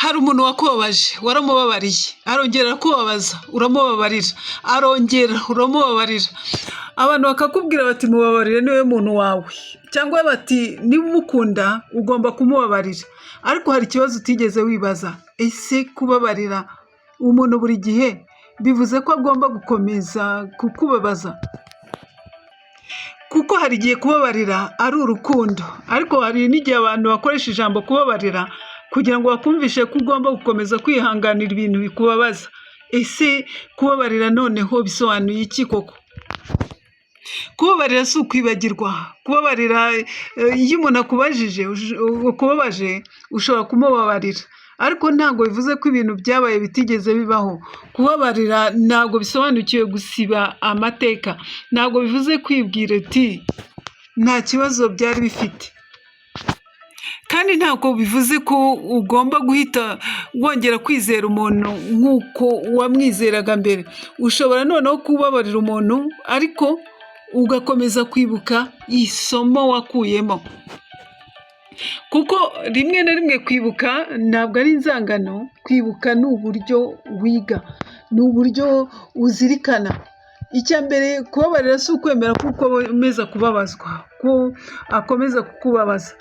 Hari umuntu wakubabaje, waramubabariye, arongera arakubabaza, uramubabarira, arongera uramubabarira. Abantu bakakubwira bati: "Mubabarire, niwe muntu wawe", cyangwa bati: "Niba umukunda ugomba kumubabarira". Ariko hari ikibazo utigeze wibaza: ese kubabarira umuntu buri gihe bivuze ko agomba gukomeza kukubabaza? Kuko hari igihe kubabarira ari urukundo, ariko hari n'igihe abantu bakoresha ijambo kubabarira kugira ngo bakumvishe ko ugomba gukomeza kwihanganira ibintu bikubabaza. Ese kubabarira noneho bisobanuye iki koko? Kubabarira si ukwibagirwa. Kubabarira, iyo umuntu akubajije, ukubabaje, ushobora kumubabarira, ariko ntabwo bivuze ko ibintu byabaye bitigeze bibaho. Kubabarira ntabwo bisobanukiwe gusiba amateka, ntabwo bivuze kwibwira uti: "Nta kibazo byari bifite". Kandi ntabwo bivuze ko ugomba guhita wongera kwizera umuntu nk'uko wamwizeraga mbere. Ushobora noneho kubabarira umuntu, ariko ugakomeza kwibuka isomo wakuyemo. Kuko rimwe na rimwe kwibuka ntabwo ari inzangano, kwibuka ni uburyo wiga, ni uburyo uzirikana. Icya mbere, kubabarira si ukwemera ko ukomeza kubabazwa, ko akomeza kukubabaza.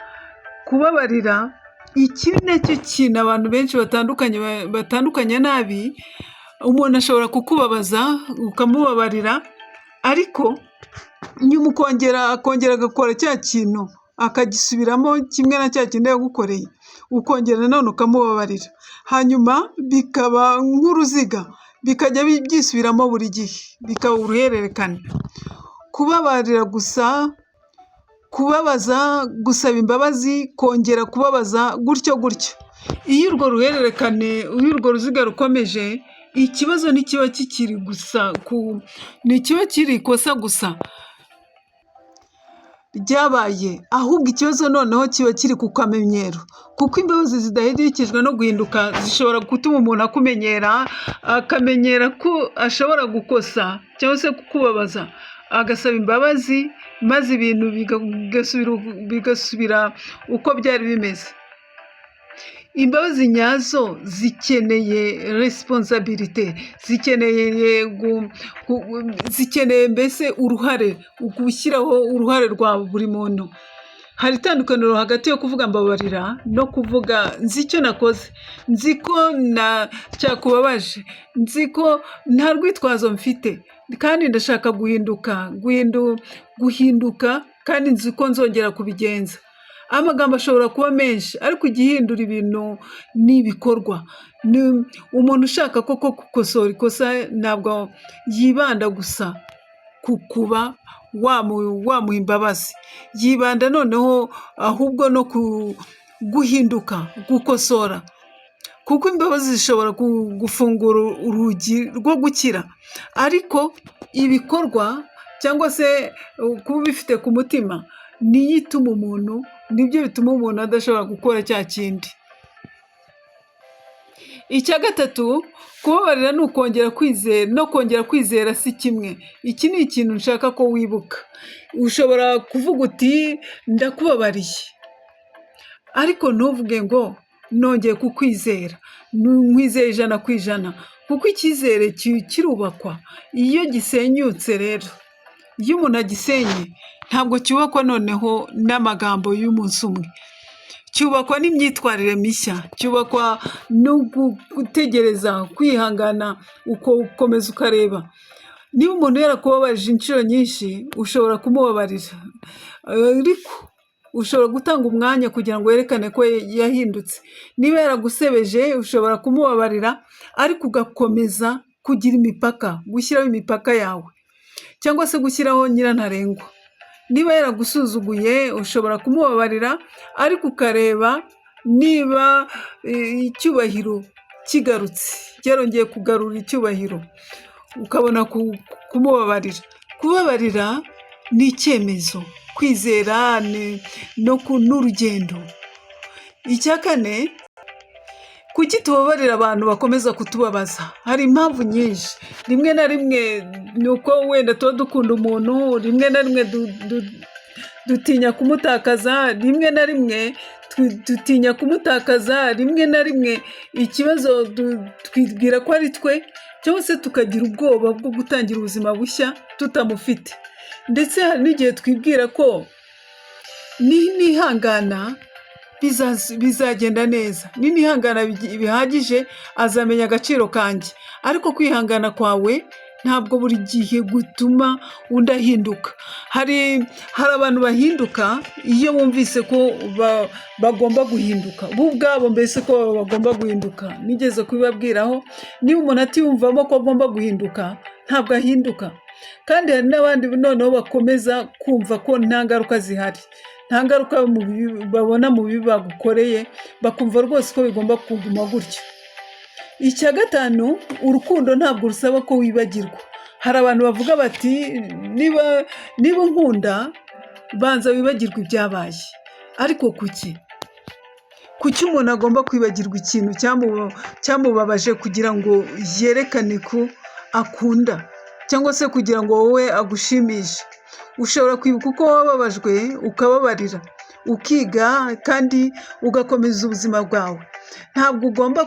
Kubabarira, iki nacyo kintu abantu benshi batandukanye batandukanya nabi. Umuntu ashobora kukubabaza ukamubabarira, ariko nyuma ukongera akongera agakora cya kintu, akagisubiramo kimwe na cya kindi yagukoreye, ukongera nanone ukamubabarira, hanyuma bikaba nk'uruziga, bikajya byisubiramo buri gihe, bikaba uruhererekane. Kubabarira gusa, kubabaza, gusaba imbabazi, kongera kubabaza, gutyo gutyo. Iyo urwo ruhererekane, iyo urwo ruziga rukomeje, ikibazo ntikiba kikiri gusa ku ntikiba kiri ikosa gusa ryabaye, ahubwo ikibazo noneho kiba kiri ku kamenyero. Kuko imbabazi zidaherekejwe no guhinduka zishobora gutuma umuntu akumenyera, akamenyera ko ashobora gukosa cyangwa se kukubabaza, agasaba imbabazi, maze ibintu bigasubira uko byari bimeze. Imbabazi nyazo zikeneye responsabilité, zikeneye mbese uruhare, gushyiraho uruhare rwa buri muntu. Hari itandukaniro hagati yo kuvuga "mbabarira" no kuvuga "nzi icyo nakoze, nzi ko cyakubabaje, nzi ko nta rwitwazo mfite kandi ndashaka guhinduka, guhinduka kandi nzi ko nzongera kubigenza". Amagambo ashobora kuba menshi, ariko igihindura ibintu ni ibikorwa. Umuntu ushaka koko gukosora ikosa ntabwo yibanda gusa ku kuba wamuha imbabazi, yibanda noneho ahubwo no ku guhinduka, gukosora. Kuko imbabazi zishobora gufungura urugi rwo gukira, ariko ibikorwa cyangwa se kuba ubifite ku mutima niyo ituma umuntu, nibyo bituma umuntu adashobora gukora cya kindi. Icya gatatu, kubabarira ni ukongera kwizera, no kongera kwizera si kimwe. Iki ni ikintu nshaka ko wibuka. Ushobora kuvuga uti: "Ndakubabariye", ariko ntuvuge ngo "nongeye kukwizera, nkwizeye 100%", kuko icyizere kirubakwa. Iyo gisenyutse rero, iyo umuntu agisenye, ntabwo cyubakwa noneho n'amagambo y'umunsi umwe. Cyubakwa n'imyitwarire mishya, cyubakwa no gutegereza, kwihangana, ukomeza ukareba. Niba umuntu yarakubabaje inshuro nyinshi, ushobora kumubabarira, ariko ushobora gutanga umwanya kugira ngo werekane ko yahindutse. Niba yaragusebeje, ushobora kumubabarira, ariko ugakomeza kugira imipaka, gushyiraho imipaka yawe cyangwa se gushyiraho nyirantarengwa. Niba yaragusuzuguye, ushobora kumubabarira, ariko ukareba niba icyubahiro kigarutse, yarongeye kugarura icyubahiro, ukabona kumubabarira. Kubabarira ni icyemezo, kwizera ni n'urugendo. Icya kane, kuki tubabarira abantu bakomeza kutubabaza? Hari impamvu nyinshi. Rimwe na rimwe ni uko wenda tuba dukunda umuntu, rimwe na rimwe dutinya kumutakaza, rimwe na rimwe Dutinya kumutakaza. Rimwe na rimwe ikibazo twibwira ko ari twe, cyangwa se tukagira ubwoba bwo gutangira ubuzima bushya tutamufite. Ndetse hari n'igihe twibwira ko nihangana bizagenda neza, ninihangana bihagije azamenya agaciro kanjye. Ariko kwihangana kwawe ntabwo buri gihe gutuma undi ahinduka. Hari abantu bahinduka iyo bumvise ko bagomba guhinduka, bo ubwabo mbese ko bagomba guhinduka. Nigeze kubibabwiraho, niba umuntu atiyumvamo ko agomba guhinduka, ntabwo ahinduka. Kandi hari n'abandi noneho bakomeza kumva ko nta ngaruka zihari, nta ngaruka babona mu bibi bagukoreye, bakumva rwose ko bigomba kuguma gutyo. Icya gatanu, urukundo ntabwo rusaba ko wibagirwa. Hari abantu bavuga bati: Niba unkunda, banza wibagirwe ibyabaye." Ariko kuki? Kuki umuntu agomba kwibagirwa ikintu cyamubabaje kugira ngo yerekane ko akunda, cyangwa se kugira ngo wowe agushimishe? Ushobora kwibuka uko wababajwe, ukababarira, ukiga kandi ugakomeza ubuzima bwawe. Ntabwo ugomba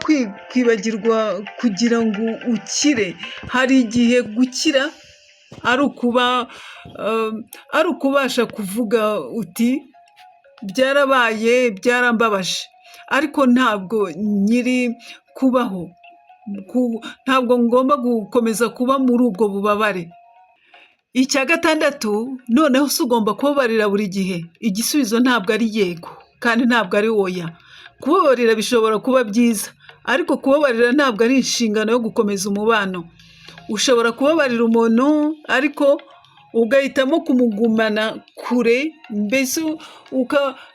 kwibagirwa kugira ngo ukire. Hari igihe gukira ari ukubasha kuvuga uti: "Byarabaye, byarambabaje, ariko ntabwo nkiri kubaho, ntabwo ngomba gukomeza kuba muri ubwo bubabare." Icya gatandatu, noneho se ugomba kubabarira buri gihe? Igisubizo ntabwo ari yego kandi ntabwo ari oya. Kubabarira bishobora kuba byiza, ariko kubabarira ntabwo ari inshingano yo gukomeza umubano. Ushobora kubabarira umuntu ariko ugahitamo kumugumana kure, mbese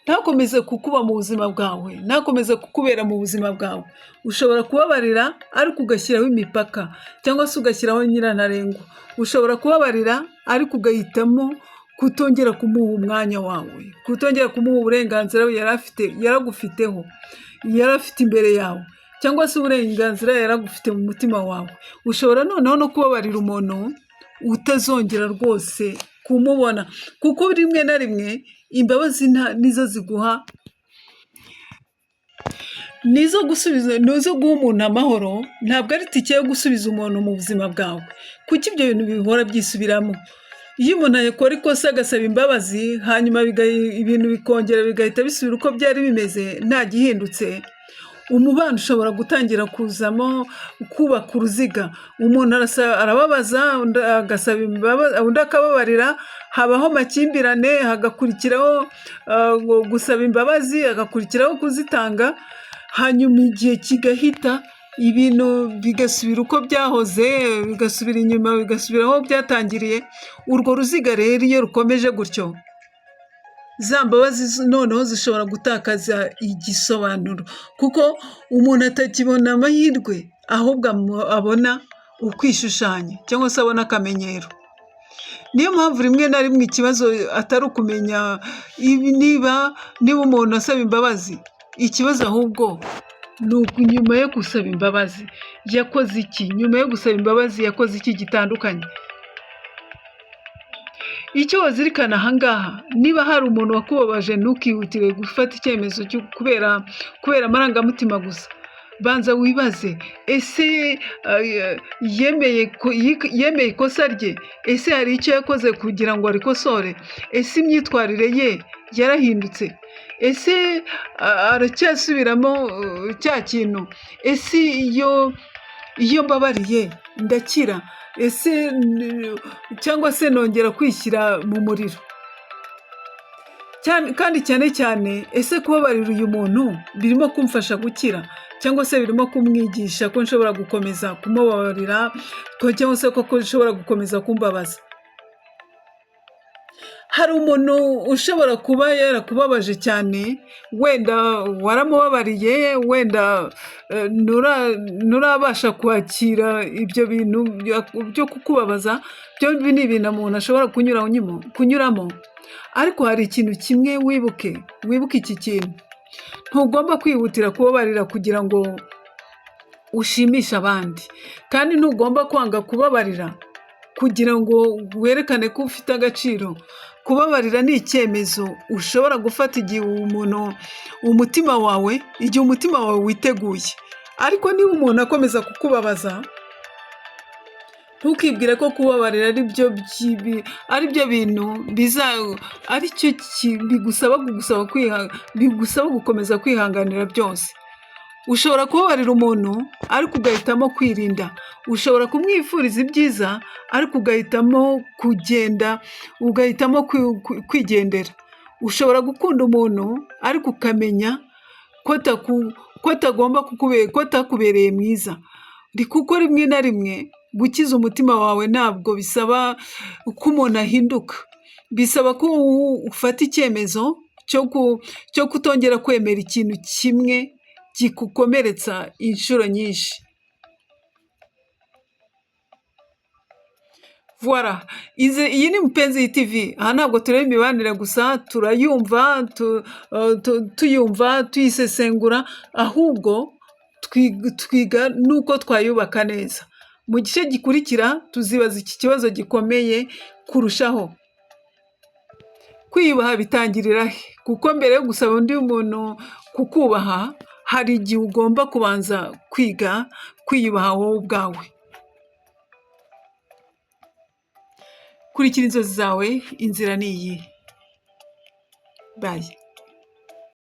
ntakomeze kukuba mu buzima bwawe, ntakomeze kukubera mu buzima bwawe. Ushobora kubabarira ariko ugashyiraho imipaka, cyangwa se ugashyiraho nyirantarengwa. Ushobora kubabarira ariko ugahitamo kutongera kumuha umwanya wawe, kutongera kumuha uburenganzira yari afite, yaragufiteho, yari afite imbere yawe, cyangwa se uburenganzira yaragufite mu mutima wawe. Ushobora noneho no kubabarira umuntu utazongera rwose kumubona, kuko rimwe na rimwe imbabazi nizo ziguha, nizo gusubiza, nizo guha umuntu amahoro, ntabwo ari tike yo gusubiza umuntu mu buzima bwawe. Kuki ibyo bintu bihora byisubiramo? Iyo umuntu akora ikosa agasaba imbabazi, hanyuma ibintu bikongera bigahita bisubira uko byari bimeze nta gihindutse, umubano ushobora gutangira kuzamo kubaka uruziga. Umuntu arababaza, undi agasaba imbabazi, undi akababarira, habaho amakimbirane, hagakurikiraho gusaba imbabazi, hagakurikiraho kuzitanga, hanyuma igihe kigahita, ibintu bigasubira uko byahoze, bigasubira inyuma, bigasubira aho byatangiriye. Urwo ruziga rero iyo rukomeje gutyo, za mbabazi noneho zishobora gutakaza igisobanuro, kuko umuntu atakibona amahirwe, ahubwo abona ukwishushanya cyangwa se abona akamenyero. Niyo mpamvu rimwe na rimwe ikibazo atari ukumenya niba umuntu asaba imbabazi, ikibazo ahubwo ni nyuma yo gusaba imbabazi yakoze iki? Nyuma yo gusaba imbabazi yakoze iki gitandukanye? Icyo wazirikana aha ngaha, niba hari umuntu wakubabaje, ntukihutire gufata icyemezo cyo kubera amarangamutima gusa. Banza wibaze: ese yemeye ikosa rye? Ese hari icyo yakoze kugira ngo arikosore? Ese imyitwarire ye yarahindutse? Ese aracyasubiramo cya kintu? Ese iyo mbabariye ndakira? Ese cyangwa se nongera kwishyira mu muriro? Kandi cyane cyane, ese kubabarira uyu muntu birimo kumfasha gukira, cyangwa se birimo kumwigisha ko nshobora gukomeza kumubabarira, cyangwa se ko nshobora gukomeza kumbabaza? Hari umuntu ushobora kuba yarakubabaje cyane, wenda waramubabariye, wenda nturabasha kwakira ibyo bintu byo kukubabaza. Byombi ni ibintu umuntu ashobora kunyuramo, ariko hari ikintu kimwe wibuke, wibuke iki kintu: ntugomba kwihutira kubabarira kugira ngo ushimishe abandi, kandi ntugomba kwanga kubabarira kugira ngo werekane ko ufite agaciro. Kubabarira ni uburenganzira, ntabwo ari Kubabarira ni icyemezo ushobora gufata igihe umuntu umutima wawe, igihe umutima wawe witeguye. Ariko niba umuntu akomeza kukubabaza, ntukibwire ko kubabarira ari byo bintu ari cyo bigusaba gukomeza kwihanganira byose. Ushobora kubabarira umuntu ariko ugahitamo kwirinda, ushobora kumwifuriza ibyiza ariko ugahitamo kugenda, ugahitamo kwigendera. Ushobora gukunda umuntu ariko ukamenya ko atagomba ko atakubereye mwiza, kuko rimwe na rimwe gukiza umutima wawe ntabwo bisaba ko umuntu ahinduka, bisaba ko ufata icyemezo cyo kutongera kwemera ikintu kimwe kigukomeretsa inshuro nyinshi. Voilà, iyi ni Mupenzi TV, aha ntabwo tureba imibanire gusa, turayumva, tuyumva, tuyisesengura, ahubwo twiga n'uko twayubaka neza. Mu gice gikurikira tuzibaza iki kibazo gikomeye kurushaho: kwiyubaha bitangirira he? Kuko mbere yo gusaba undi muntu kukubaha, hari igihe ugomba kubanza kwiga kwiyubaha wowe ubwawe. Kurikira inzozi zawe, inzira ni iyi. Bye.